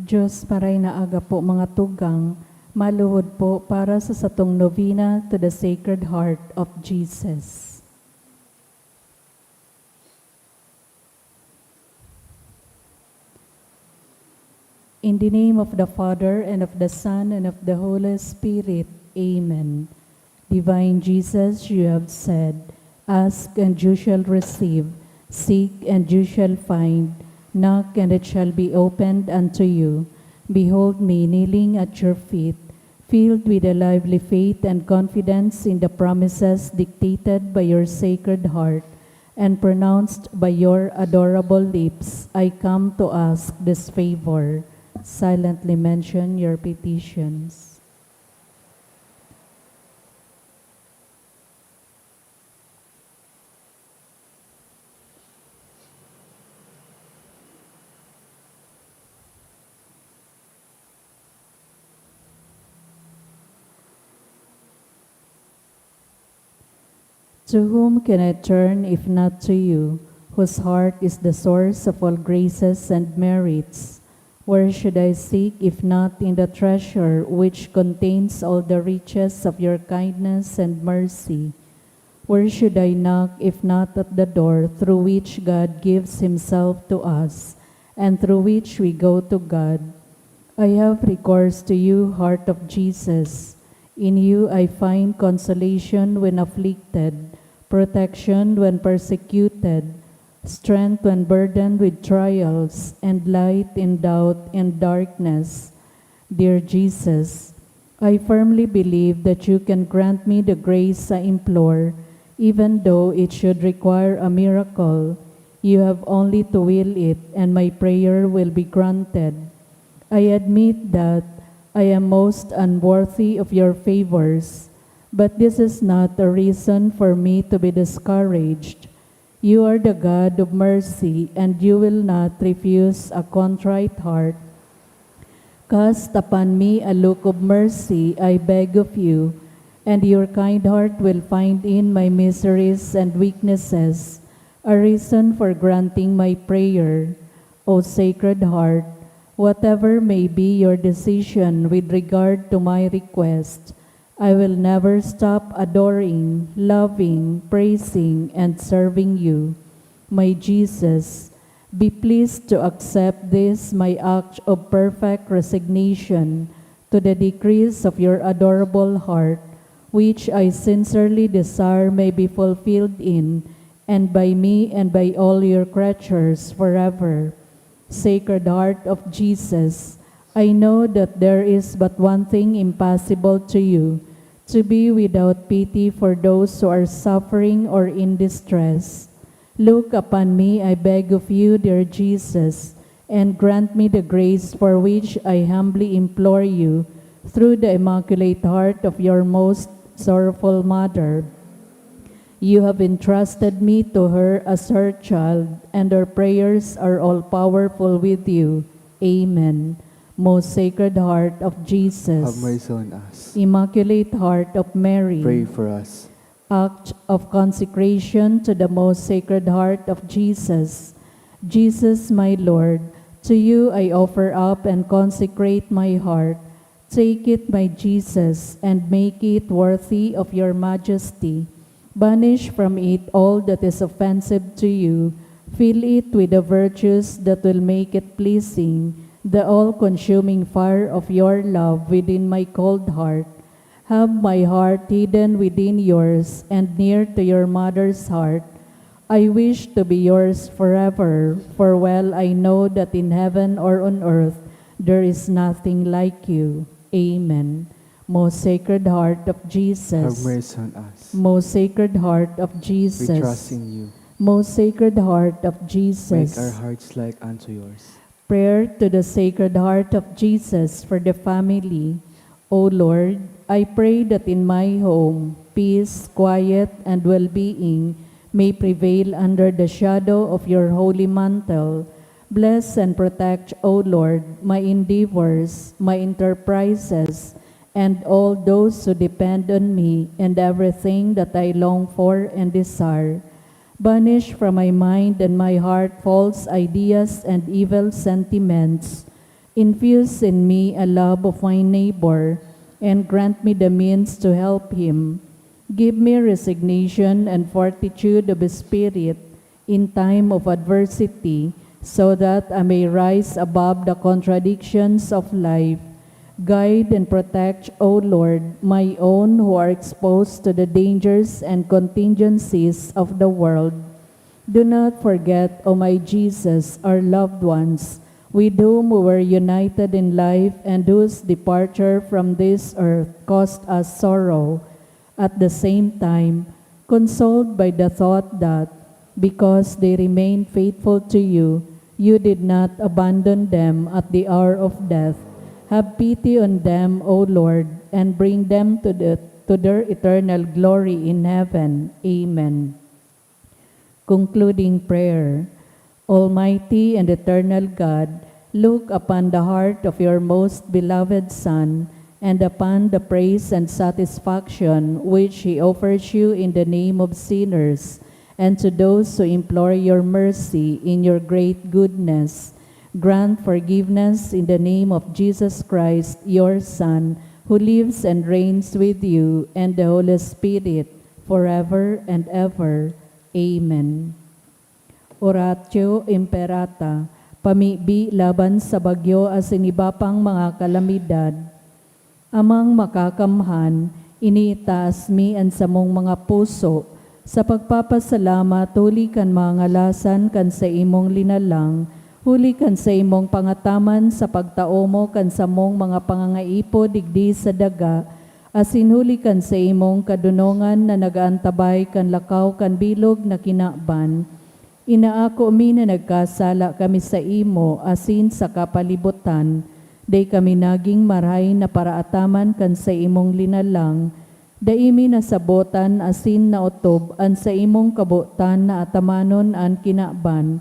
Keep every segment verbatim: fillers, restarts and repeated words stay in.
Diyos, maray na aga po, mga tugang, maluhod po para sa satong novena to the Sacred Heart of Jesus. In the name of the Father, and of the Son, and of the Holy Spirit. Amen. Divine Jesus, you have said, "Ask and you shall receive, seek and you shall find, knock and it shall be opened unto you." Behold me kneeling at your feet, filled with a lively faith and confidence in the promises dictated by your Sacred Heart and pronounced by your adorable lips, I come to ask this favor. Silently mention your petitions. To whom can I turn if not to you, whose heart is the source of all graces and merits? Where should I seek if not in the treasure which contains all the riches of your kindness and mercy? Where should I knock if not at the door through which God gives himself to us, and through which we go to God? I have recourse to you, Heart of Jesus. In you I find consolation when afflicted, protection when persecuted, strength when burdened with trials, and light in doubt and darkness. Dear Jesus, I firmly believe that you can grant me the grace I implore, even though it should require a miracle. You have only to will it, and my prayer will be granted. I admit that I am most unworthy of your favors, but this is not a reason for me to be discouraged. You are the God of mercy, and you will not refuse a contrite heart. Cast upon me a look of mercy, I beg of you, and your kind heart will find in my miseries and weaknesses a reason for granting my prayer. O Sacred Heart, whatever may be your decision with regard to my request, I will never stop adoring, loving, praising, and serving you. My Jesus, be pleased to accept this my act of perfect resignation to the decrees of your adorable heart, which I sincerely desire may be fulfilled in and by me and by all your creatures forever. Sacred Heart of Jesus, I know that there is but one thing impossible to you, to be without pity for those who are suffering or in distress. Look upon me, I beg of you, dear Jesus, and grant me the grace for which I humbly implore you through the Immaculate Heart of your most sorrowful Mother. You have entrusted me to her as her child, and her prayers are all powerful with you. Amen. Most Sacred Heart of Jesus. Have mercy on us. Immaculate Heart of Mary. Pray for us. Act of consecration to the Most Sacred Heart of Jesus. Jesus, my Lord, to you I offer up and consecrate my heart. Take it, my Jesus, and make it worthy of your majesty. Banish from it all that is offensive to you. Fill it with the virtues that will make it pleasing, the all-consuming fire of your love within my cold heart. Have my heart hidden within yours and near to your mother's heart. I wish to be yours forever, for well I know that in heaven or on earth there is nothing like you. Amen. Most Sacred Heart of Jesus. Have mercy on us. Most Sacred Heart of Jesus. We trust in you. Most Sacred Heart of Jesus. Make our hearts like unto yours. Prayer to the Sacred Heart of Jesus for the family. O Lord, I pray that in my home, peace, quiet, and well-being may prevail under the shadow of your holy mantle. Bless and protect, O Lord, my endeavors, my enterprises, and all those who depend on me, and everything that I long for and desire. Banish from my mind and my heart false ideas and evil sentiments. Infuse in me a love of my neighbor and grant me the means to help him. Give me resignation and fortitude of spirit in time of adversity, so that I may rise above the contradictions of life. Guide and protect, O Lord, my own who are exposed to the dangers and contingencies of the world. Do not forget, O my Jesus, our loved ones, with whom we were united in life and whose departure from this earth caused us sorrow. At the same time, consoled by the thought that, because they remained faithful to you, you did not abandon them at the hour of death, have pity on them, O Lord, and bring them to, the, to their eternal glory in heaven. Amen. Concluding prayer. Almighty and eternal God, look upon the heart of your most beloved Son and upon the praise and satisfaction which he offers you in the name of sinners, and to those who implore your mercy in your great goodness. Grant forgiveness in the name of Jesus Christ, your Son, who lives and reigns with you and the Holy Spirit, forever and ever. Amen. Oratio Imperata, pamibi laban sa bagyo asin iba pang mga kalamidad. Amang Makakamhan, iniitaas mi an samong mga puso sa pagpapasalamat huli kan mga ngalasan kan saimong linalang, huli kan saimong pangataman sa pagtao mo kan samong mga pangangaipo digdi sa daga, asin huli kan saimong kadonongan na nag-aantabay kan lakaw kan bilog na kinaban. Inaako mi na nagkasala kami saimo asin sa kapalibotan. Dai kami nagin marahay na paraataman kan saimong linalang. Dai mi nasabotan asin naotob an saimong kabotan na atamanon an kinaban.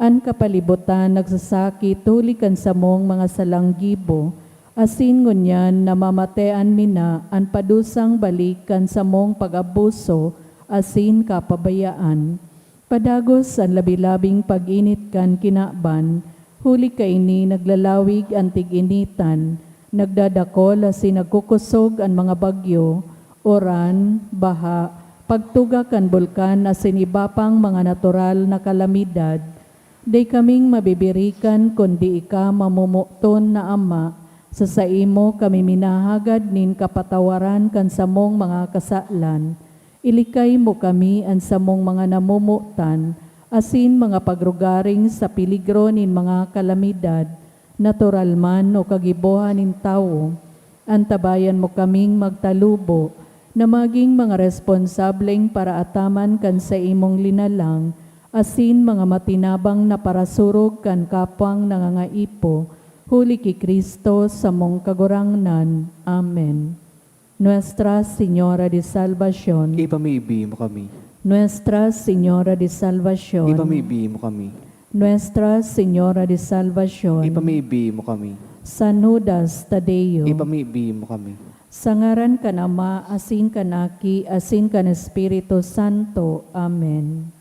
An kapalibotan nagsasakit huli kan samong mga salang gibo, asin ngunyan namamatean mi na an padusang balik kan samong pag-abuso asin kapabayaan. Padagos an labi-labing pag-init kan kinaban, huli kaini naglalawig an tig-initan, nagdadakol asin nagkukosog an mga bagyo, uran, baha, pagtuga kan bulkan asin iba pang mga natural na kalamidad. Dai kaming mabibirikan kundi ika, mamomoton na Ama, sa saimo kami minahagad nin kapatawaran kan samong mga kasalan. Ilikay mo kami an samong mga namomotan asin mga pagrugaring sa peligro nin mga kalamidad, natural man o kagibohan nin tawo. Antabayan mo kaming magtalubo na magin mga responsableng paraataman kan saimong linalang asin mga matinabang na parasurog kan kapwang nangangaipo, huli ki Cristo, samong Kagurangnan. Amen. Nuestra Señora de Salvacion. Ipamibi mo kami. Nuestra Señora de Salvacion. Ipamibi mo kami. Nuestra Señora de Salvacion. Ipamibi mo kami. San Judas Tadeo. Ipamibi mo kami. Sa ngaran kan Ama, asin kan Aki, asin kan Espiritu Santo. Amen.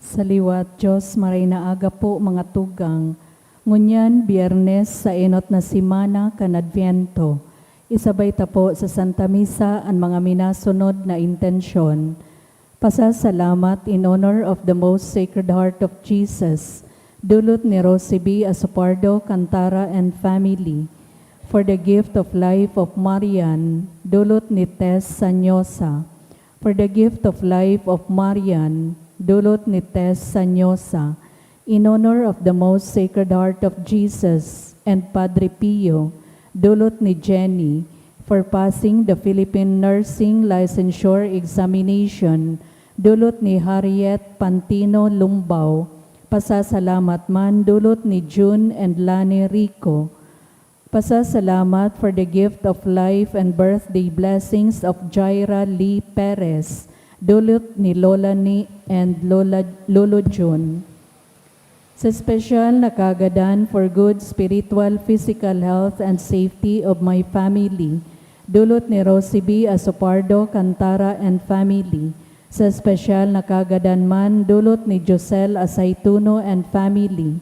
Sa liwat, Diyos, maray na aga po, mga tugang. Ngunyan, Biyernes sa enot na semana kan Adviento. Isabay ta po sa Santa Misa an mga minasunod na intensyon. Pasasalamat in honor of the Most Sacred Heart of Jesus, dulot ni Rosie B. Asopardo Cantara and family. For the gift of life of Marian, dulot ni Tess Sanyosa. For the gift of life of Marian, dulot ni Tess Sanyosa. In honor of the Most Sacred Heart of Jesus and Padre Pio, dulot ni Jenny. For passing the Philippine Nursing Licensure Examination, dulot ni Harriet Pantino Lumbao. Pasasalamat man, dulot ni June and Lani Rico. Pasasalamat for the gift of life and birthday blessings of Jaira Lee Perez, dulot ni Lola Ni and Lola, Lolo Jun. Sa espesyal na kagadan for good spiritual, physical health and safety of my family, dulot ni Rosie B. Asopardo Cantara and family. Sa espesyal na kagadan man, dulot ni Josel Asaituno and family.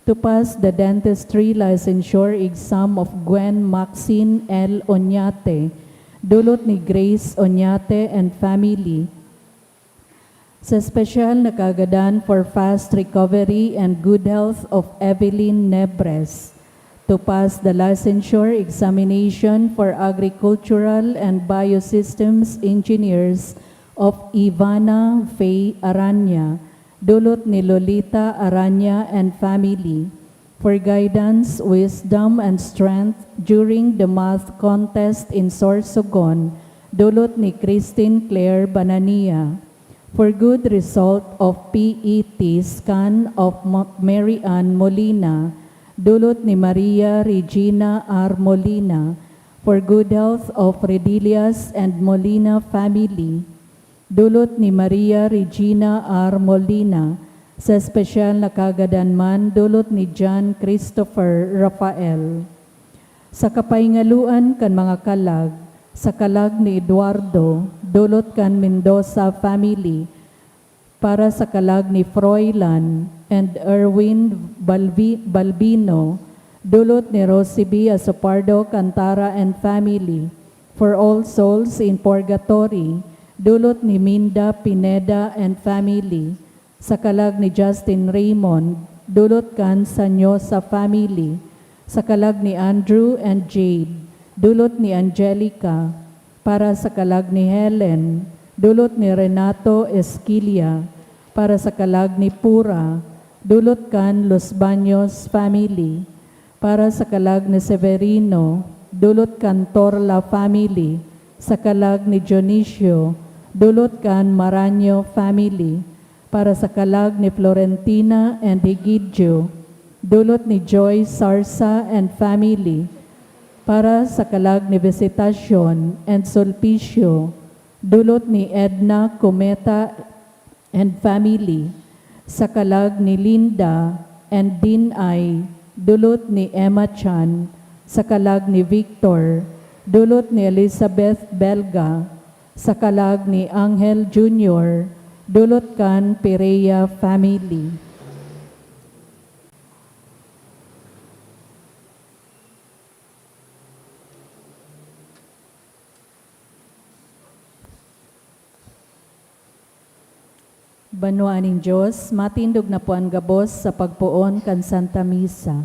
To pass the dentistry licensure exam of Gwen Maxine L. Oñate, dulot ni Grace Oñate and family. Sa espesyal na kagadan for fast recovery and good health of Evelyn Nebres. To pass the licensure examination for agricultural and biosystems engineers of Ivana Faye Aranya, dulot ni Lolita Aranya and family. For guidance, wisdom, and strength during the math contest in Sorsogon, dulot ni Christine Claire Banania. For good result of P E T scan of Ma-, Mary Ann Molina, dulot ni Maria Regina R. Molina. For good health of Redillas and Molina family, dulot ni Maria Regina R. Molina. Sa espesyal na kagadan man, dulot ni John Christopher Rafael. Sa kapahingaluan kan mga kalag, sa kalag ni Eduardo, dulot kan Mendoza family, para sa kalag ni Froilan and Erwin Balbi-, Balbino, dulot ni Rosie B. Asopardo Cantara and family, for all souls in purgatory, dulot ni Minda Pineda and family, sa kalag ni Justin Raymond, dulot kan Sanyosa family, sa kalag ni Andrew and Jade, dulot ni Angelica, para sa kalag ni Helen, dulot ni Renato Esquilla, para sa kalag ni Pura, dulot kan Los Baños family, para sa kalag ni Severino, dulot kan Torla family, sa kalag ni Dionisio, dulot kan Maraño family, para sa kalag ni Florentina and Egidio, dulot ni Joy Sarsa and family, para sa kalag ni Visitacion and Sulpicio, dulot ni Edna Cometa and family, sa kalag ni Linda and Din Ay, dulot ni Emma Chan, sa kalag ni Victor, dulot ni Elizabeth Belga, sa kalag ni Angel Junior, dulot kan Perea family. Banwaan nin Dios, matindog na po an gabos sa pagpoon kan Santa Misa.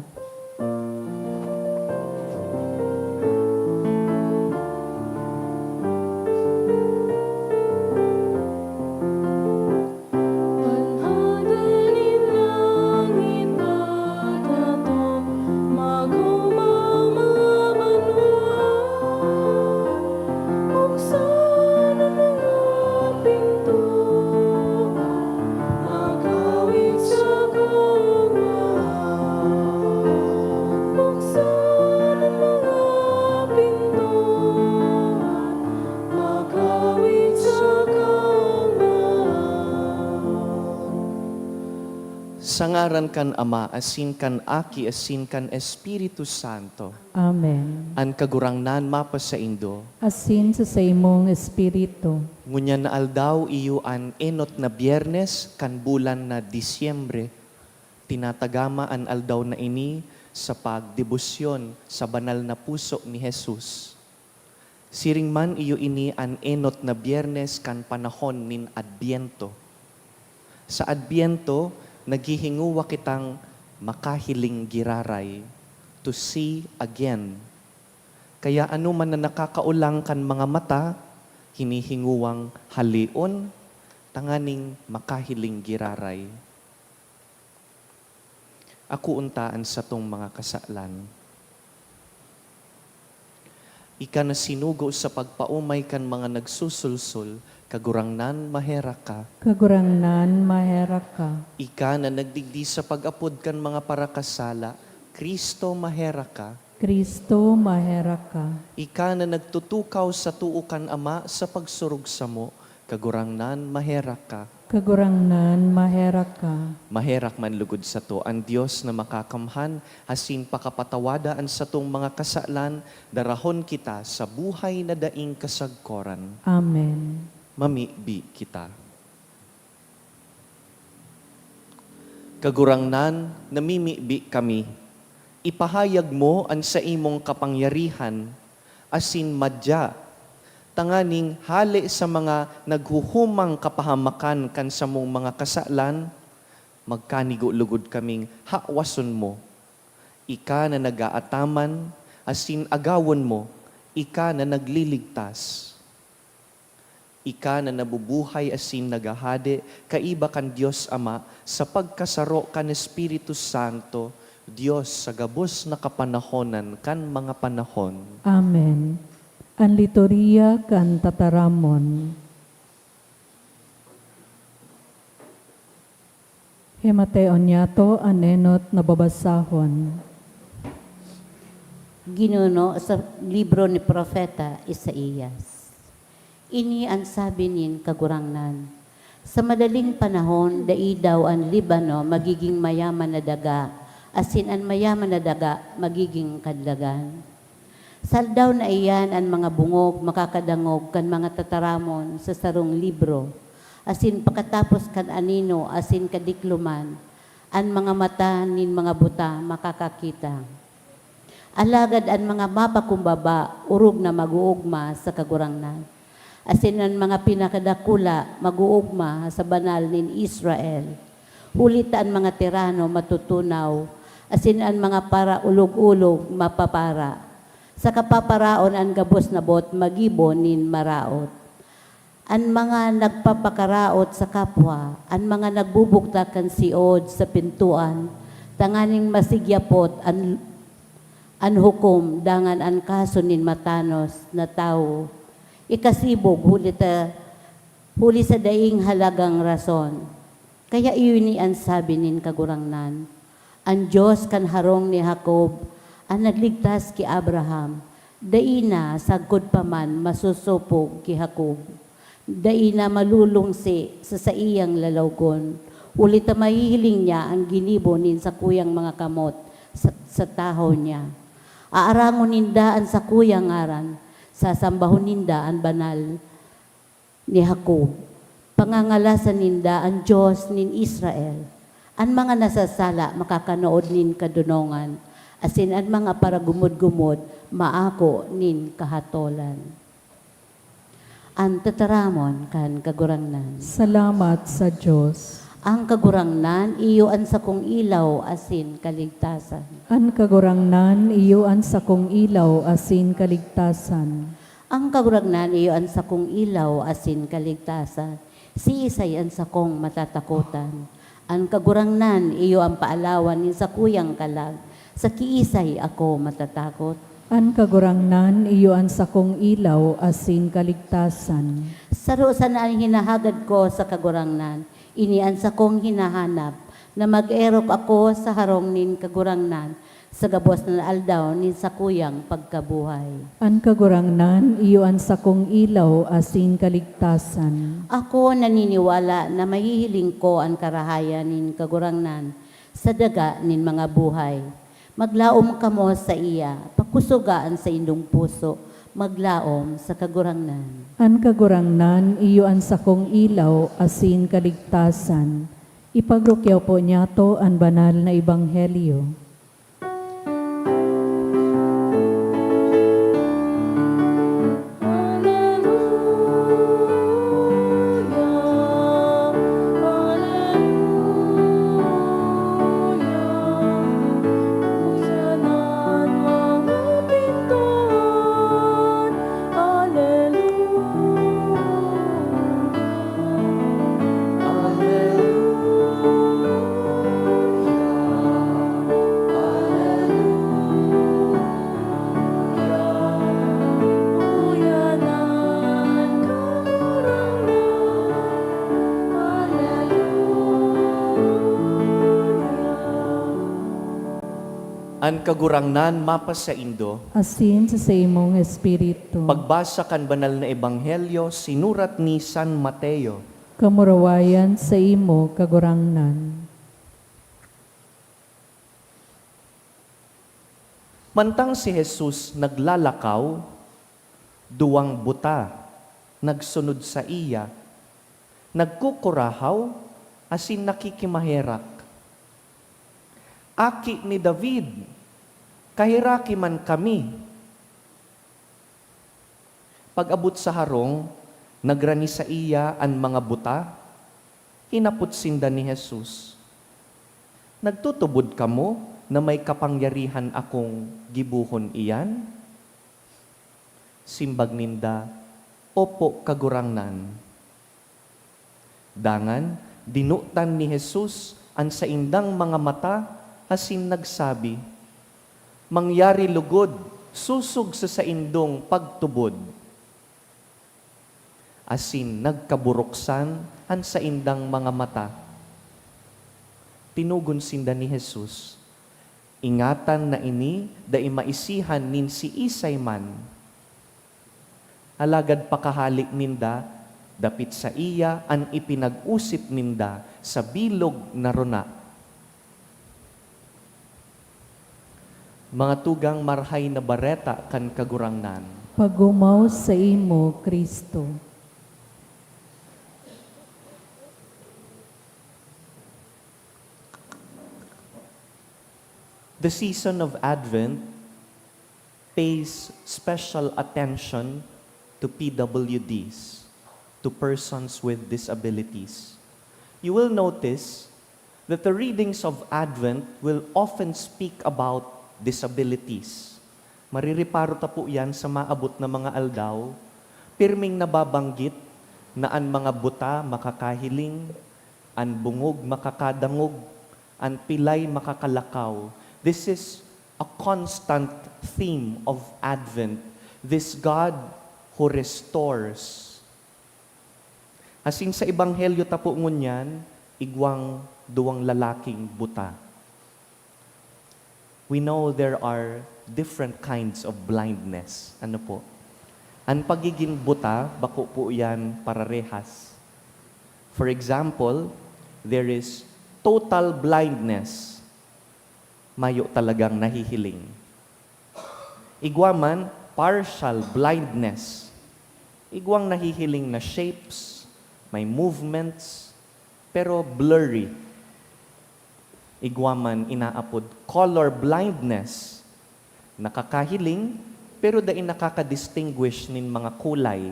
Ngaran kan Ama, asin kan Aki, asin kan Espiritu Santo. Amen. An Kagurangnan mapasaindo. Asin sa saimong espiritu. Ngunyan na aldaw iyo an enot na Biyernes kan bulan na Disyembre. Tinatagama an aldaw na ini sa pagdebosyon sa banal na puso ni Jesus. Siring man iyo ini an enot na Biyernes kan panahon nin Adbyento. Sa Adbyento, naghihinguwa kitang makahiling giraray, to see again. Kaya anoman na nakakaolang kan mga mata, hinihinguwang haleon, tanganing makahiling giraray. Akoon ta an satong mga kasalan. Ika na sinugo sa pagpaomay kan mga nagsusulsol, Kagurangnan, maherak ka. Kagurangnan, maherak ka. Ika na nagdigdi sa pag-apod kan mga parakasala, Kristo, maherak ka. Kristo, maherak ka. Ika na nagtutukaw sa too kan Ama sa pagsurog samo, Kagurangnan, maherak ka. Kagurangnan, maherak ka. Maherak man lugod sato an Dios na makakamhan, asin pakapatawada an satong mga kasalan, darahon kita sa buhay na daing kasagkoran. Amen. Mamibi kita. Kagurangnan, namimibi kami. Ipahayag mo an saimong kapangyarihan asin madya, tanganing hale sa mga naghuhumang kapahamakan kan samong mga kasalan, magkanigo lugod kaming hawason mo. Ika na nag-aataman asin agawon mo, ika na nagliligtas. Ika na nabubuhay asin naghahade kaiba kan Dios Ama sa pagkasaro kan Espiritu Santo, Dios sa gabos na kapanahonan kan mga panahon. Amen. An Liturhiya kan Tataramon. Himateon niyato an enot na babasahon. Ginuno sa libro ni Propeta Isaias. Ini an sabi nin Kagurangnan, "Sa madaling panahon, dai daw an Libano magiging mayaman na daga, asin an mayaman na daga magiging kadlagan. Sa aldaw na iyan, an mga bungog makakadangog kan mga tataramon sa sarong libro, asin pakatapos kan anino asin kadikloman, an mga mata nin mga buta makakakita." Alagad an mga mapakumbaba orog na mag-oogma sa Kagurangnan, asin an mga pinakadakula mag-oogma sa Banal nin Israel. Huli ta an mga tirano matutunaw, asin an mga paraolog-olog mapapara. Sa kapaparaon an gabos na boot magibo nin maraot. An mga nagpapakaraot sa kapwa, an mga nagbubugtak kan siod sa pintoan, tanganing masigyapot an, an hukom, dangan an kaso nin matanos na tawo ikasibog huli ta, huli sa daing halagang rason. Kaya iyo ini an sabi nin Kagurangnan, an Dios kan harong ni Jacob, an nagligtas ki Abraham, dai na sagkod pa man masosopog ki Jacob. Dai na malulungsi sa saiyang lalawgon, huli ta mahihiling niya an ginibo nin sakuyang mga kamot sa, sa tahaw niya. Aarangon ninda an sakuyang ngaran, sasambahon ninda an banal ni Jacob. Pangangalasan ninda an Dios nin Israel. An mga nasasala makakanood nin kadonongan, asin an mga paragumod-gumod maako nin kahatolan. An tataramon kan Kagurangnan. Salamat sa Dios. An Kagurangnan iyo an sakong ilaw asin kaligtasan. An Kagurangnan iyo an sakong ilaw asin kaligtasan. An Kagurangnan iyo an sakong ilaw asin kaligtasan. Siisay an sakong matatakotan? An Kagurangnan iyo an paalawan nin sakuyang kalag. Sa kiisay ako matatakot? An Kagurangnan iyo an sakong ilaw asin kaligtasan. Saro sana an hinahagad ko sa Kagurangnan, ini an sakong hinahanap, na mag-erok ako sa harong nin Kagurangnan sa gabos na aldaw nin sakuyang pagkabuhay. An Kagurangnan iyo an sakong ilaw asin kaligtasan. Ako naniniwala na mahihiling ko an karahayan nin Kagurangnan sa daga nin mga buhay. Maglaom kamo saiya, pakusoga an saindong puso, maglaom sa Kagurangnan. An Kagurangnan iyo an sakong ilaw asin kaligtasan. Ipagrukyaw po niyato an banal na ebanghelyo. An Kagurangnan mapasaindo. Asin sa saimong espiritu. Pagbasa kan Banal na Ebanghelyo sinurat ni San Mateo. Kamurawayan saimo, Kagurangnan. Mantang si Jesus naglalakaw, duwang buta nagsunod saiya, nagkukurahaw asin nakikimaherak, "Aki ni David, kaheraki man kami!" Pag-abot sa harong, nagrani saiya an mga buta. Hinapot sinda ni Jesus, "Nagtutubod kamo na may kapangyarihan akong gibohon iyan?" Simbag ninda, "Opo, Kagurangnan." Dangan, dinotan ni Jesus an saindang mga mata asin nagsabi, "Mangyari logod sosog sa saindong pagtubod." Asin nagkaburuksan an saindang mga mata. Tinugon sinda ni Jesus, "Ingatan na ini dai maisihan nin siisay man." Alagad pakahale ninda, dapit saiya an ipinag-osip ninda sa bilog na rona. Mga tugang, Marahay na Bareta kan Kagurangnan. Pagumaw saimo, Cristo. The season of Advent pays special attention to P W Ds, to persons with disabilities. You will notice that the readings of Advent will often speak about disabilities. Marireparo ta po yan sa maabot na mga aldaw. Pirming nababanggit na an mga buta makakahiling, an bungog makakadangog, an pilay makakalakaw. This is a constant theme of Advent, this God who restores. Asin sa Ebanghelyo ta po ngunyan, igwang duwang lalaking buta. We know there are different kinds of blindness. Ano po? An pagigin buta, bako po yan pararehas. For example, there is total blindness. Mayo talagang nahihiling. Igwa man, partial blindness. Igwang nahihiling na shapes, may movements, pero blurry. Igwa man inaapod color blindness. Nakakahiling, pero dai nakaka-distinguish nin mga kulay.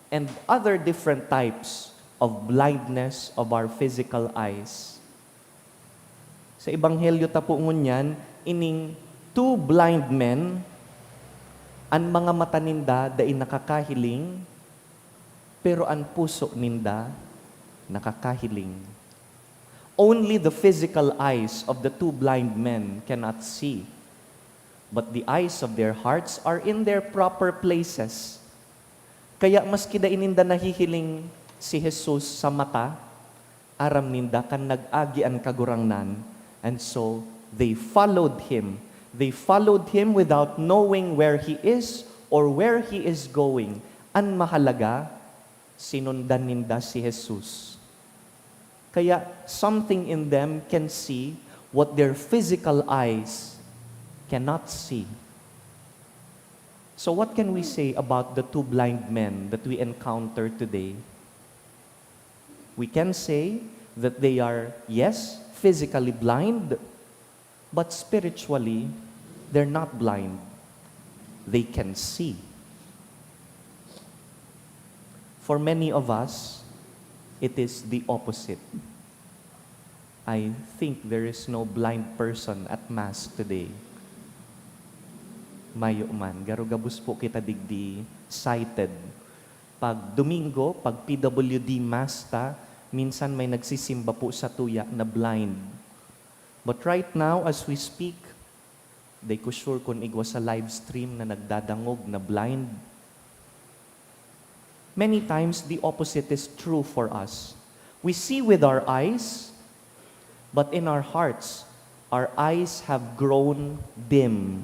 And other different types of blindness of our physical eyes. Sa Ebanghelyo ta po ngunyan, ining two blind men, an mga mata ninda dai nakakahiling, pero an puso ninda nakakahiling. Only the physical eyes of the two blind men cannot see, but the eyes of their hearts are in their proper places. Kaya maski dai ninda nahihiling si Jesus sa mata, aram ninda kan nag-agi an Kagurangnan, and so they followed him. They followed him without knowing where he is or where he is going. An mahalaga, sinundan ninda si Jesus. Kaya something in them can see what their physical eyes cannot see. So what can we say about the two blind men that we encounter today? We can say that they are, yes, physically blind, but spiritually, they're not blind. They can see. For many of us, it is the opposite. I think there is no blind person at Mass today. Mayo man, garo gabos po kita digdi sighted. Pag Domingo, pag P W D Mass ta, minsan may nagsisimba po sa tuya na blind. But right now, as we speak, di ko sure kung igwa sa live stream na nagdadangog na blind. Many times, the opposite is true for us. We see with our eyes, but in our hearts, our eyes have grown dim.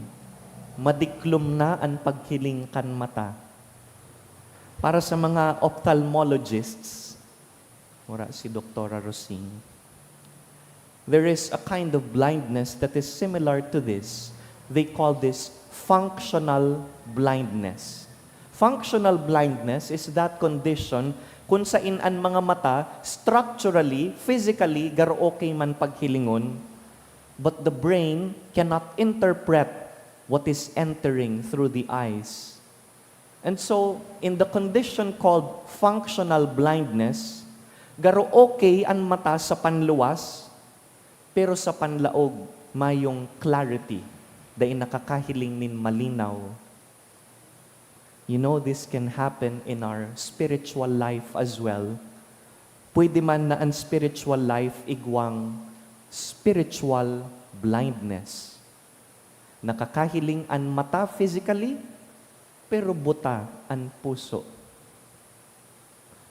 Madiklom na an paghiling kan mata. Para sa mga ophthalmologists, wala si Doktora Rosing, there is a kind of blindness that is similar to this. They call this functional blindness. Functional blindness is that condition kung sain an mga mata, structurally, physically, garo okay man paghilingon, but the brain cannot interpret what is entering through the eyes. And so, in the condition called functional blindness, garo okay an mata sa panluwas, pero sa panlaog, mayong clarity, dai nakakahiling nin malinaw. You know, this can happen in our spiritual life as well. Pwede man na an spiritual life igwang spiritual blindness. Nakakahiling an mata physically, pero buta an puso.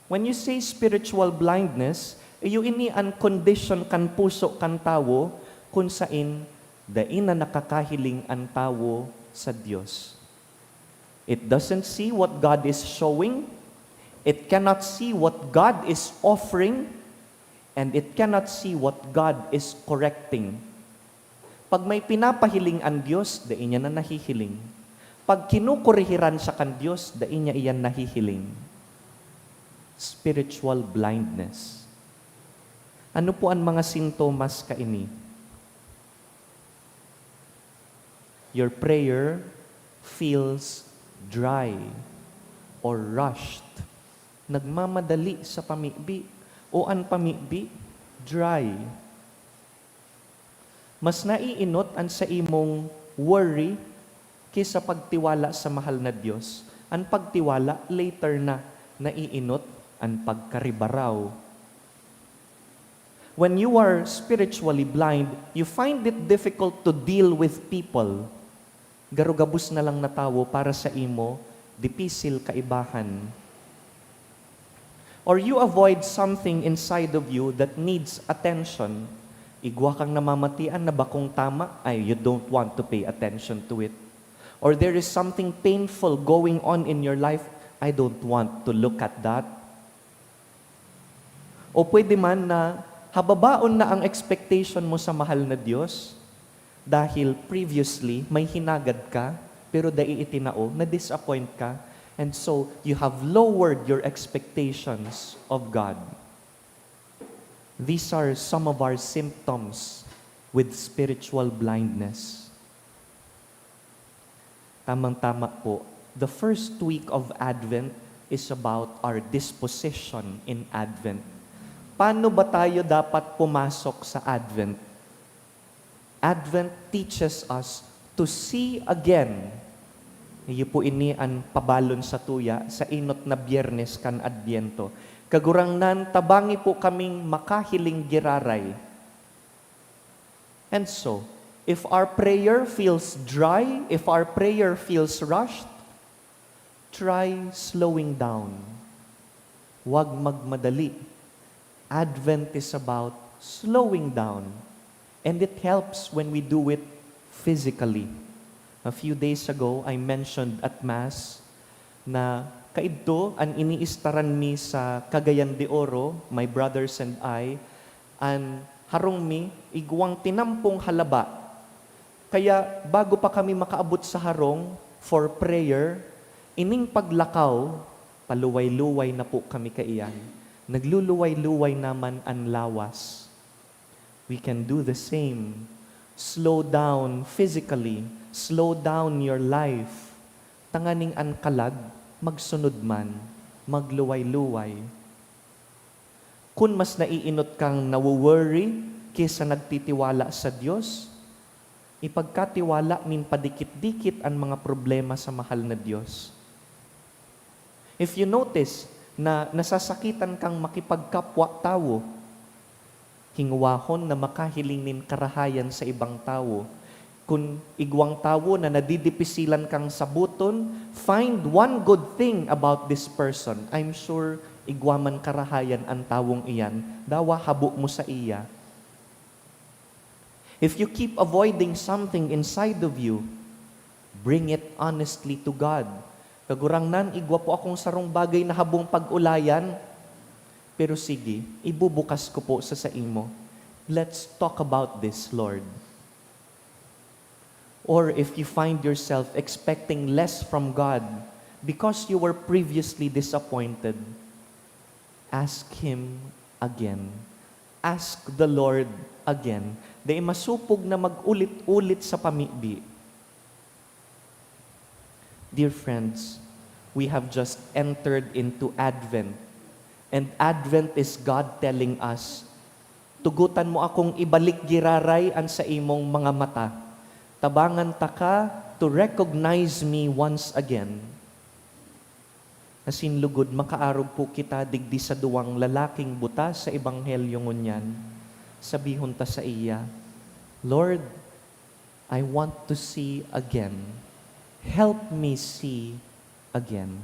When you say spiritual blindness, iyo ini an kondisyon kan puso kan tawo kun sain dai na nakakahiling an tawo sa Dios. It doesn't see what God is showing. It cannot see what God is offering. And it cannot see what God is correcting. Pag may pinapahiling an Dios, dai niya na nahihiling. Pag kinukorehiran siya kan Dios, dai niya iyan nahihiling. Spiritual blindness. Ano po an mga sintomas kaini? Your prayer feels dry or rushed. Nagmamadali sa pamibi, o an pamibi, dry. Mas naiinot an saimong worry ki sa pagtiwala sa mahal na Dios. An pagtiwala, later na, naiinot an pagkaribaraw. When you are spiritually blind, you find it difficult to deal with people. Garo gabos na lang na tawo para sa imo, dipisil kaibahan. Or you avoid something inside of you that needs attention. Igwa kang namamatian na bakong tama, ay, you don't want to pay attention to it. Or there is something painful going on in your life, I don't want to look at that. O pwede man na hababaon na ang expectation mo sa mahal na Dios dahil previously may hinagad ka pero dai itinao, na-disappoint ka, and so you have lowered your expectations of God. These are some of our symptoms with spiritual blindness. Tamang-tama po, the first week of Advent is about our disposition in Advent. Paano ba tayo dapat pumasok sa Advent? Advent teaches us to see again. Iyo po ini an pabalon sa tuya sa inot na Biyernes kan Adbyento. Kagurangnan, tabangi po kaming makahiling giraray. And so, if our prayer feels dry, if our prayer feels rushed, try slowing down. Huwag magmadali. Advent is about slowing down, and it helps when we do it physically. A few days ago, I mentioned at Mass na kaidto an iniistaran mi sa Cagayan de Oro, my brothers and I, an Harong mi, igwang tinampong halaba. Kaya bago pa kami makaabot sa harong for prayer, ining paglakaw, paluway-luway na po kami kaiyan. Nagluluway-luway naman an lawas. We can do the same. Slow down physically, slow down your life. Tanganing an kalag magsunod man, magluway-luway. Kun mas naiinot kang nawo-worry ki sa nagtitiwala sa Dios, ipagkatiwala nin padikit-dikit an mga problema sa mahal na Dios. If you notice na nasasakitan kang makipagkapwa-tawo, hingwahon na makahiling nin karahayan sa ibang tawo. Kun igwang tawo na nadidipisilan kang saboton, find one good thing about this person. I'm sure igwa man karahayan an tawong iyan, dawa habo mo saiya. If you keep avoiding something inside of you, bring it honestly to God. "Kagurangnan, igwa po akong sarong bagay na habong pag-ulayan, pero sige, ibubukas ko po sa saimo. Let's talk about this, Lord." Or if you find yourself expecting less from God because you were previously disappointed, ask Him again. Ask the Lord again. Dai masopog na mag-ulit-ulit sa pamibi. Dear friends, we have just entered into Advent. And Advent is God telling us, "Tugotan mo akong ibalik giraray an saimong mga mata. Tabangan taka to recognize me once again." Asin lugod makaarog po kita digdi sa duwang lalaking buta sa Ebanghelyo ngunyan. Sabihon ta saiya, "Lord, I want to see again. Help me see again."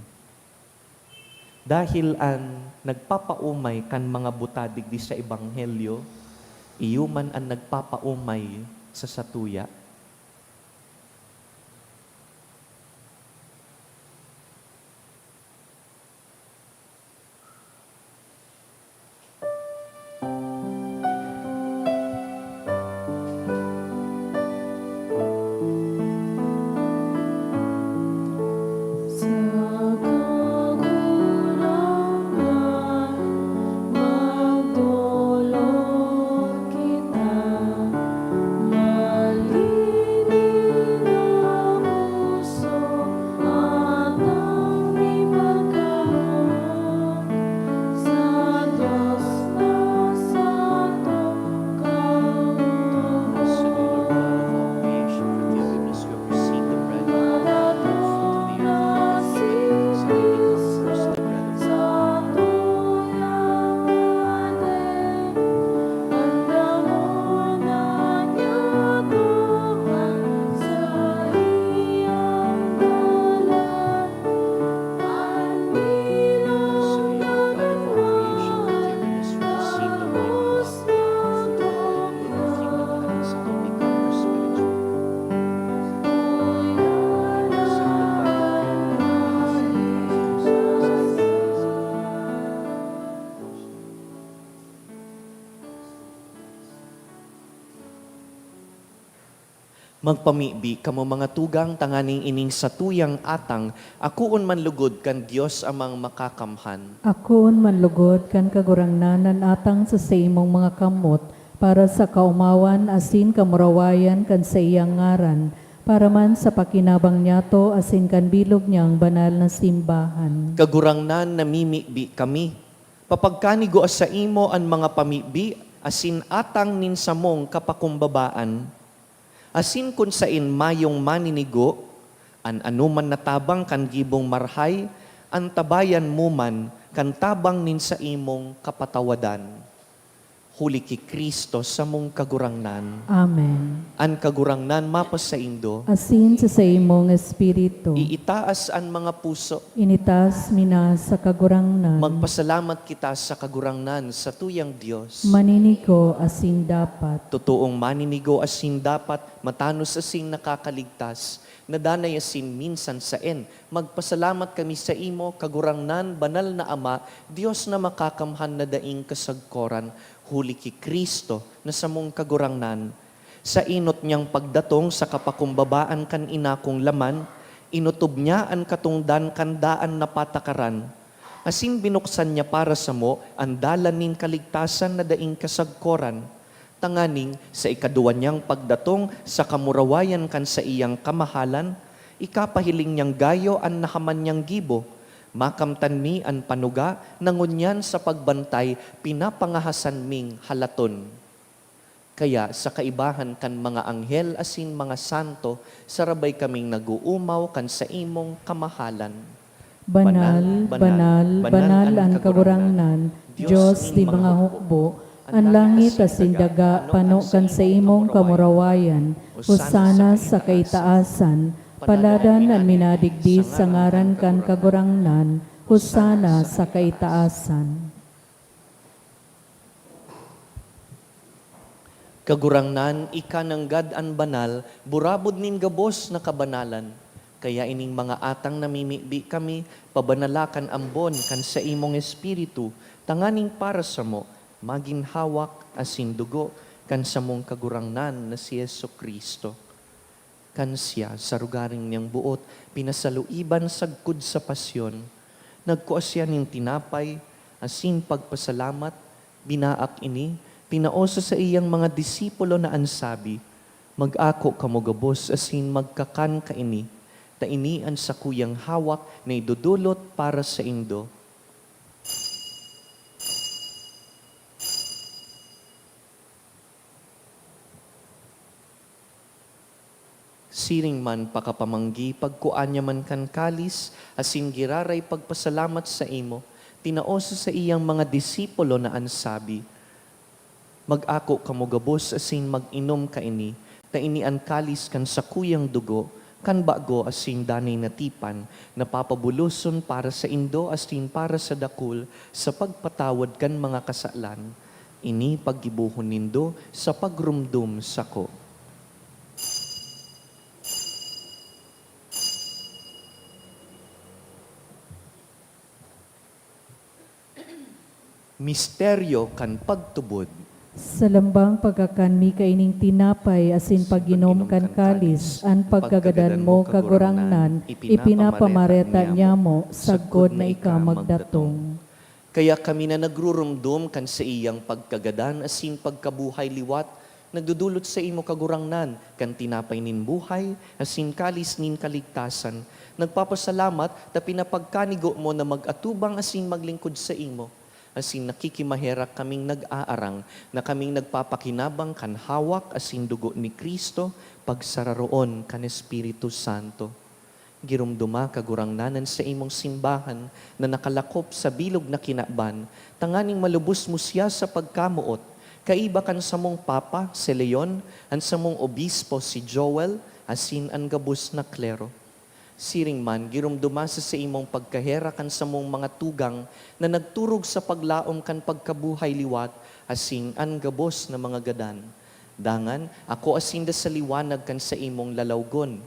Dahil an nagpapaomay kan mga buta digdi sa Ebanghelyo, iyo man an nagpapaomay sa satuya. Magpamibi kamo, mga tugang, tanganing ining satuyang atang akoon man lugod kan Dios Amang Makakamhan. Akoon man lugod kan Kagurangnan an atang sa saimong mga kamot, para sa kaomawan asin kamurawayan kan saiyang ngaran, para man sa pakinabang niyato asin kan bilog niyang banal na simbahan. Kagurangnan, namimibi kami. Papagkanigua saimo an mga pamibi asin atang nin samong kapakumbabaan. Asin kun saen mayong maninigo, an anoman na tabang kan gibong marhay, antabayan mo man kan tabang nin saimong kapatawadan. Huli ki Cristo samong Kagurangnan. Amen. An Kagurangnan mapasaindo. Asin sa saimong espiritu. Iitaas an mga puso. Initas mi na sa Kagurangnan. Magpasalamat kita sa Kagurangnan, satuyang Dios. Maninigo asin dapat. Totoong maninigo asin dapat, matanos asin nakakaligtas, na danay asin minsan saen. Magpasalamat kami saimo, Kagurangnan, Banal na Ama, Dios na makakamhan na daing kasagkoran. Huli ki Cristo na samong Kagurangnan, sa enot niyang pagdatong sa kapakumbabaan kan ina kong laman, inotob niya an katongdan kan daan na patakaran, asin binuksan niya para samo an dalan nin kaligtasan na daing kasagkoran, tanganing sa ikaduwa niyang pagdatong sa kamurawayan kan saiyang kamahalan, ikapahiling niyang gayo an nahaman niyang gibo. Makamtan mi an panuga na ngunyan sa pagbantay pinapangahasan ming halaton. Kaya sa kaibahan kan mga anghel asin mga santo, sarabay kaming nag-uumaw kan saimong kamahalan. Banal, banal, banal an Kagurangnan, Dios nin mga hukbo, an langit asin daga pano kan saimong kamurawayan. Hosana sa kaitaasan, paladan an minadigdi sa ngaran kan Kagurangnan. Hosana sa kaitaasan. Kagurangnan, ika nanggad an banal, burabod nin gabos na kabanalan. Kaya ining mga atang namimibi kami, pabanala kan ambon kan saimong Espiritu, tanganing para samo, magin hawak asin dugo kan samong Kagurangnan na si Jesu-Cristo. Kan siya, sa rugaring niyang boot, pinasaluiban sagkod sa pasyon, nagkua siya nin tinapay, asin pagpasalamat, binaak ini, tinao sa saiyang mga disipulo na an sabi, "Mag-ako kamo gabos asin magkakan kaini, ta ini an sakuyang hawak na idodolot para saindo." Siring man pakapamanggi, pagkua niya man kan kalis, asin giraray pagpasalamat saimo, tinao sa saiyang mga disipulo na an sabi, "Mag-ako kamo gabos asin mag-inom kaini, ta ini an kalis kan sakuyang dugo, kan bago asin danay na tipan, na papabuloson para saindo asin para sa dakul sa pagpatawad kan mga kasalan. Ini paggibohon nindo sa pagromdom sako." Misteryo kan pagtubod. Sa lambang pagkakan mi kaining tinapay asin pag-inom kan kalis, an pagkagadan mo, Kagurangnan, ipinapamareta niamo sagkod na ika magdatong. Kaya kami na nagruromdom kan saiyang pagkagadan asin pagkabuhay liwat, nagdodolot saimo, Kagurangnan, kan tinapay nin buhay asin kalis nin kaligtasan. Nagpapasalamat ta pinapagkanigo mo na mag-atubang asin maglingkod saimo. Asin nakikimaherak kaming nag-aarang na kaming nagpapakinabang kan hawak asin dugo ni Cristo, pagsararoon kan Espiritu Santo. Giromdoma, Kagurangnan, an saimong simbahan na nakalakop sa bilog na kinaban, tanganing malubos mo siya sa pagkamoot, kaiba kan samong Papa, si Leon, an samong Obispo, si Joel, asin an gabos na klero. Siring man, giromdoma sa saimong pagkaherak an samong mga tugang na nagturog sa paglaom kan pagkabuhay liwat asin an gabos na mga gadan. Dangan, akoa sinda sa liwanag kan saimong lalawgon.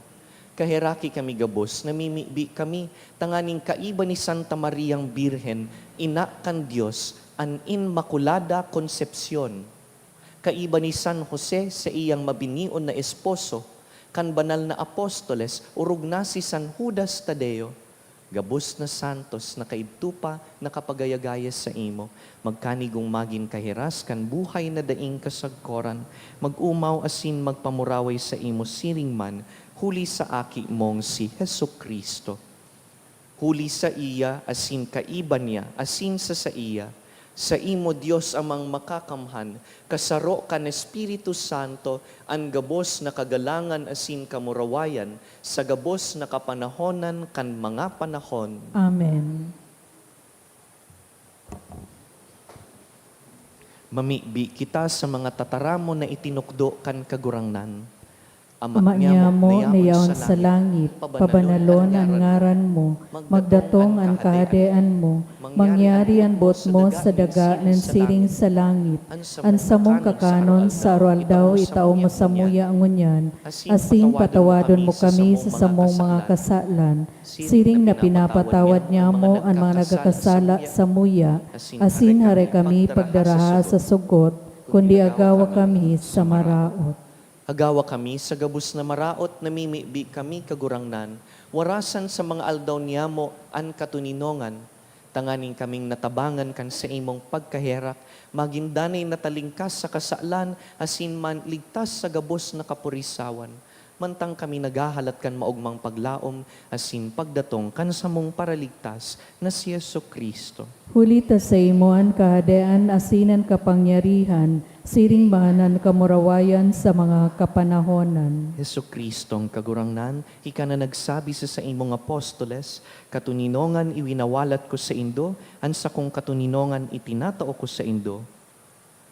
Kaheraki kami gabos, namimibi kami, tanganing kaiba ni Santa Mariang Birhen, ina kan Dios, an Inmaculada Concepcion, kaiba ni San Jose, saiyang mabinion na esposo, kan banal na apostoles, orog na si San Judas Tadeo, gabos na santos na kaidto pa nakapagaya-gaya saimo, magkanigong magin kahiras kan buhay na daing kasagkoran, mag-omaw asin magpamuraway saimo siring man, huli sa Aki mong si Jesu-Cristo. Huli saiya, asin kaiba niya, asin sa saiya, saimo, Dios Amang Makakamhan, kasaro kan Espiritu Santo, an gabos na kagalangan asin kamurawayan, sa gabos na kapanahonan kan mga panahon. Amen. Mamibi kita sa mga tataramon na itinukdo kan Kagurangnan. Ama niamo na yaon sa langit, pabanalon an ngaran mo, magdatong an kahadean mo, mangyari an boot mo sa daga nin siring sa langit. An samong kakanon sa aroaldaw itao mo samuya ngunyan, asin patawadon mo kami sa samong mga kasalan, siring na pinapatawad niamo an mga nagkakasala samuya, asin hare kami pagdaraha sa sugot, kundi agawa kami sa maraot. Agawa kami sa gabos na maraot, namimibi kami, Kagurangnan, warasan sa mga aldaw niyamo an katoninongan, tanganing kaming natabangan kan saimong pagkaherak, magin danay na talingkas sa kasalan, asin man ligtas sa gabos na kapurisawan, mantang kami naghahalat kan maogmang paglaom asin pagdatong kan samong Paraligtas na si Jesu-Cristo. Huli ta saimo an kahadean asin an kapangyarihan, siring man an kamurawayan sa mga kapanahonan. Jesu-Cristong Kagurangnan, ika na nagsabi sa saimong apostoles, "Katoninongan iwinawalat ko saindo, an sakong katoninongan itinatao ko saindo."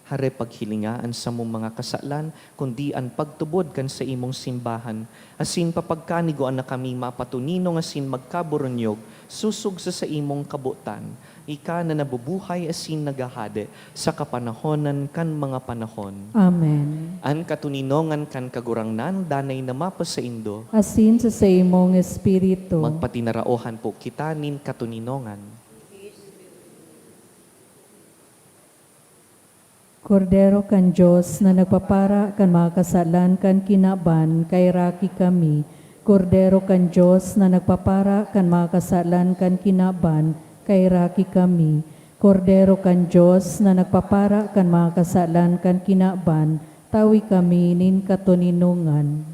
Hare paghilinga an samong mga kasalan, kundi an pagtubod kan saimong simbahan, asin papagkanigoan na kami mapatoninong asin magkaburunyog sosog sa saimong kabotan, ika na nabubuhay asin naghahade sa kapanahonan kan mga panahon. Amen. An katoninongan kan Kagurangnan danay na mapasaindo. Asin sa saimong espiritu. Magpatinaraohan po kita nin katoninongan. Kordero kan Dios na nagpapara kan mga kasalan kan kinaban, kaheraki kami. Kordero kan Dios na nagpapara kan mga kasalan kan kinaban, kaheraki kami. Kordero kan Dios na nagpapara kan mga kasalan kan kinaban, tawi kami nin katoninongan.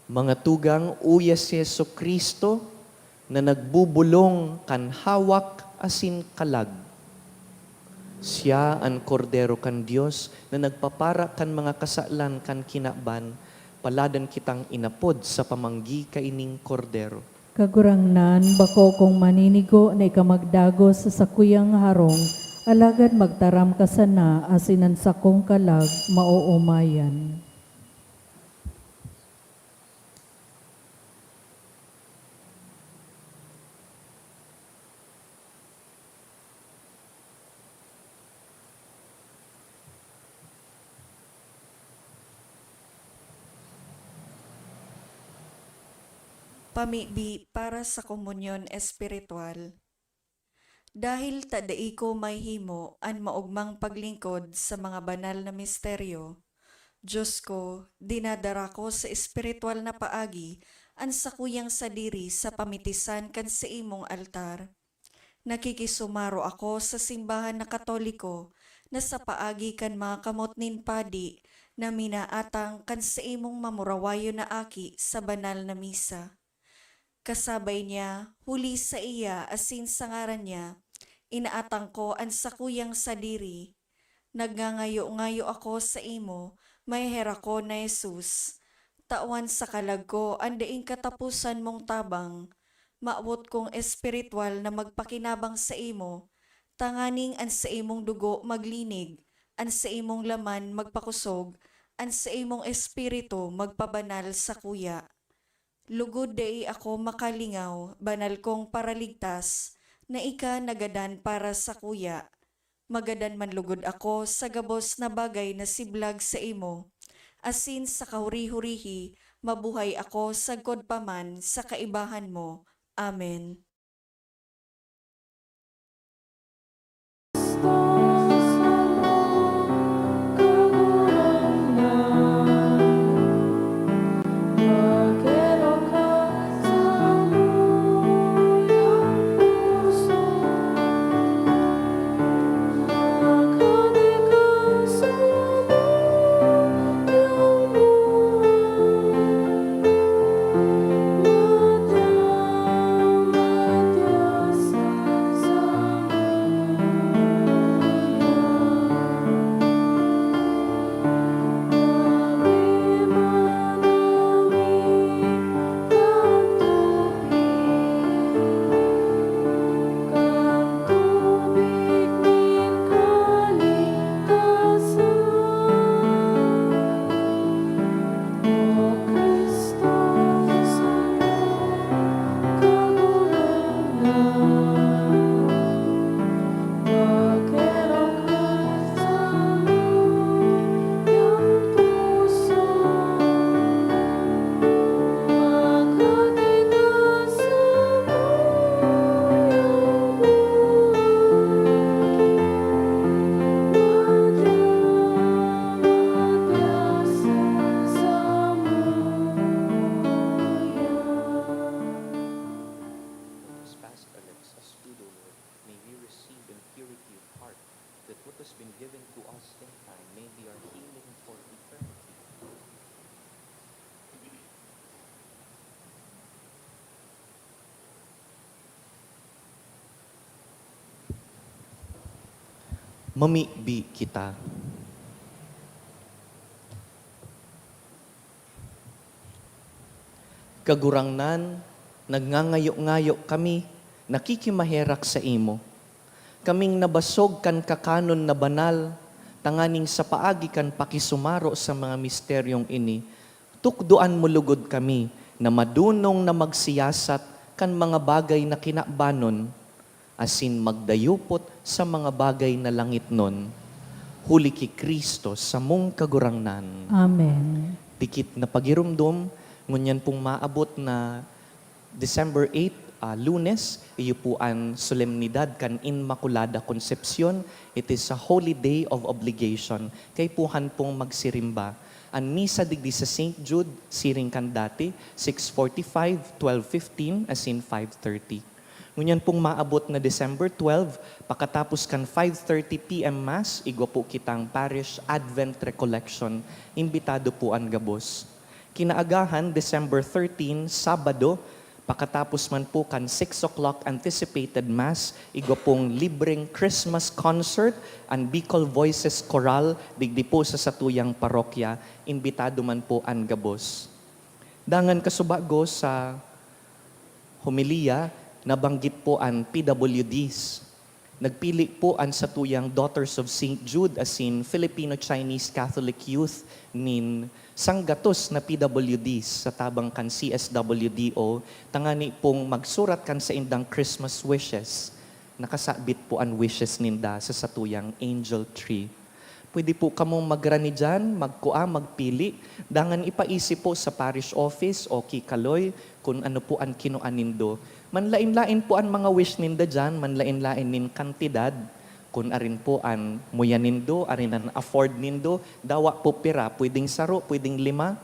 Mga tugang, uya si Jesu-Cristo na nagbubolong kan hawak asin kalag. Siya an Kordero kan Dios na nagpapara kan mga kasalan kan kinaban. Paladan kitang inapod sa pamanggi kaining Kordero. Kagurangnan, bako kong maninigo na ika magdagos sa sakuyang harong, alagad magtaram ka sana asin an sakong kalag maoomayan. Pamibi para sa komunyon espiritual. Dahil ta dai ko mahimo an maogmang paglingkod sa mga banal na misteryo, Dios ko, dinadara ko sa espiritual na paagi an sakuyang sadiri sa pamitisan kan saimong altar. Nakikisumaro ako sa simbahan na Katoliko na sa paagi kan mga kamot nin padi na minaatang kan saimong mamurawayon na aki sa banal na misa. Kasabay niya, huli saiya asin sa ngaran niya, inaatang ko an sakuyang sadiri. Nagngangayo-ngayo ako saimo, maheherak ko na Jesus. Tawan sa kalag ko an daing kataposan mong tabang. Mawot kong espiritual na magpakinabang saimo, tanganing an saimong dugo maglinig, an saimong laman magpakosog, an saimong espiritu magpabanal sakuya. Lugod dai ako makalingaw, banal kong Paraligtas, na ika nagadan para sakuya. Magadan man lugod ako sa gabos na bagay na siblag saimo, asin sa kahuri-hurihi mabuhay ako sagkod pa man sa kaibahan mo. Amen. Mamibi kita. Kagurangnan, nagngangayo-ngayo kami, nakikimaherak saimo. Kaming nabasog kan kakanon na banal, tanganing sa paagi kan pakisumaro sa mga misteryong ini, tukdoan mo logod kami na madunong na magsiyasat kan mga bagay na kinabanon, asin magdayupot sa mga bagay na langitnon, huli ki Cristo, samong Kagurangnan. Amen. Dikit na pagiromdom, ngunyan pong maabot na December eight, ah, Lunes, iyo po an solemnidad kan Inmaculada Concepcion. It is a holy day of obligation. Kaipuhan pong magsirimba. An misa digdi sa Saint Jude, siring kan dati, six forty-five, twelve fifteen, asin five thirty. Ngunyan pong maabot na December twelve, pakatapos kan five thirty P M Mass, igwa po kitang Parish Advent Recollection. Imbitado po an gabos. Kinaagahan, December thirteen, Sabado, pakatapos man po kan six o'clock anticipated Mass, igwa pong libreng Christmas concert, an Bicol Voices Chorale, digdi po sa satuyang parokya, imbitado man po an gabos. Dangan kasubago sa homilya, nabanggit po an P W Ds. Nagpili po an satuyang Daughters of Saint Jude asin Filipino-Chinese Catholic Youth nin sanggatos na P W Ds sa tabang kan C S W D O, tangani pong magsurat kan saindang Christmas wishes. Nakasabit po an wishes ninda sa satuyang angel tree. Pwede po kamong magrani diyan, magkua, magpili, dangan ipaisi po sa parish office o ki Kaloy kun ano po an kinua nindo. Manlaen-laen po an mga wish ninda diyan, manlaen-laen nin kantidad. Kun arin po an muya nindo, arin an afford nindo, dawa po pira, pwedeng saro, pwedeng lima.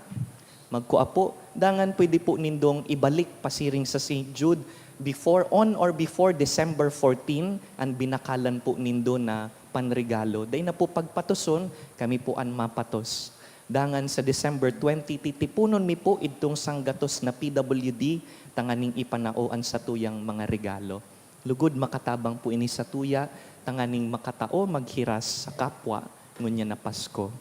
Magkua po, dangan pwede po nindong ibalik pasiring sa Saint Jude before, on or before December fourteen, an binakalan po nindo na panregalo. Dai na po pagpatoson, kami po an mapatos. Dangan sa December twenty, titiponon mi po idtong sanggatos na P W D tanganing ipanao an satuyang mga regalo. Lugod makatabang po ini satuya tanganing makatao maghiras sa kapwa ngunyan na Pasko.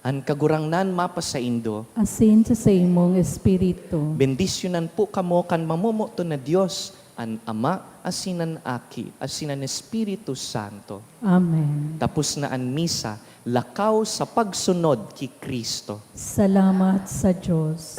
An Kagurangnan mapasaindo. Asin sa saimong espiritu. Bendisyonan po kamo kan mamomoton na Dios, an Ama, asin an Aki, asin an Espiritu Santo. Amen. Tapos na an misa, lakaw sa pagsunod ki Cristo. Salamat sa Dios.